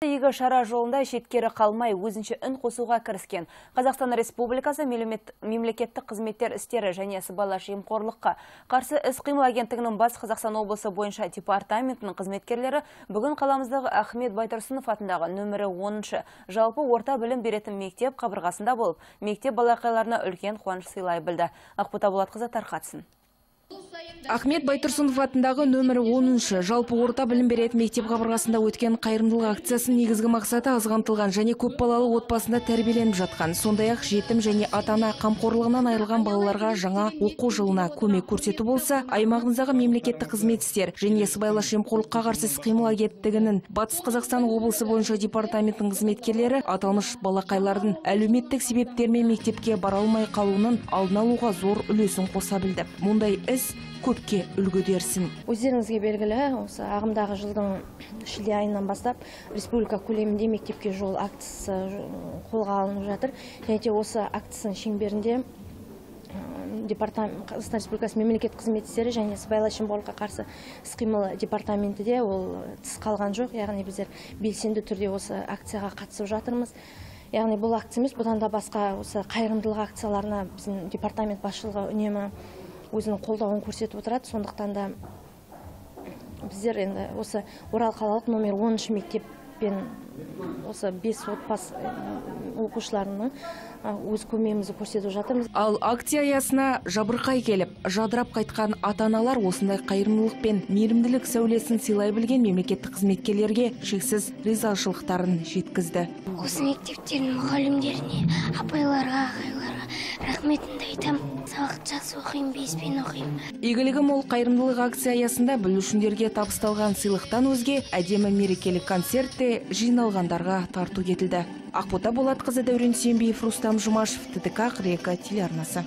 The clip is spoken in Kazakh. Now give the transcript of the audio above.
Игі шара жолында шеткері қалмай өзінше үн қосуға кіріскен. Қазақстан Республикасы мемлекеттік қызметтер істері және сыбайлас жемқорлыққа қарсы іс-қимыл агенттігінің Батыс Қазақстан облысы бойынша департаментінің қызметкерлері бүгін қаламыздағы Ахмет Байтұрсынов атындағы нөмірі 10-шы жалпы орта білім беретін мектеп қабырғасында болып, мектеп балақайларына үлкен қуаныш сыйлай білді. Ақбота Болатқызы тарқатсын. Ахмет Байтұрсынов атындағы нөмірі 10-шы жалпы орта білім беретін мектеп қабырғасында өткен қайырымдылық акциясының негізгі мақсаты аз қамтылған және көпбалалы отбасында тәрбиеленіп жатқан, сондай-ақ жетім және ата-ана қамқорлығынан айырылған балаларға жаңа оқу жылына көмек көрсету болса, аймағымыздағы мемлекеттік қызмет істер және сыбайлас жемқорлыққа қарсы іс-қимыл агенттігінің Батыс Қазақстан облысы бойынша департаментінің қызметкерлері аталмыш балақайлардың әлеуметтік себептермен мектепке бара алмай қалуының алдын алуға зор үлесін қоса білді. Мұндай іс көпке үлгі дерсін. Өздеріңізге белгілі, осы ағымдағы жылдың шілде айынан бастап республика көлемінде мектепке жол акциясы қолға алынып жатыр. Және де осы акцияның шеңберінде департамент Қазақстан Республикасы мемлекеттік қызмет істері және сыбайлас жемқорлыққа қарсы іс-қимыл департаменті де ол тыс қалған жоқ. Яғни біздер белсенді түрде осы акцияға қатысып жатырмыз. Яғни бұл акция емес, бұдан да басқа осы қайырымдылық акцияларына біздің департамент басшылығы үнемі өзінің қолдауын көрсетіп отырады. Сондықтан да біздер енді осы Орал қалалық номер 10-шы мектеппен осы 5 отбасы оқушыларының өз көмегімізді көрсетіп жатырмыз. Ал акция аясына жабырқай келіп, жадырап қайтқан ата-аналар осындай қайырымдылық пен мейірімділік сәулесін сыйлай білген мемлекеттік қызметкерлерге шексіз ризашылықтарын жеткізді. Осы мектептердің мұғалімдеріне, апайларға, ағайларға рахметімді айтамын. Сабақты жақсы оқимын, 5-пен оқимын. Игілігі мол қайырымдылық акция аясында бүлдіршіндерге табысталған сыйлықтан өзге әдемі мерекелік концерт те жиналғандарға тарту етілді. Ақбота Болатқызы, Дәурен Сенбиев, Рустам Жұмашев, ТТК 42 телеарнасы.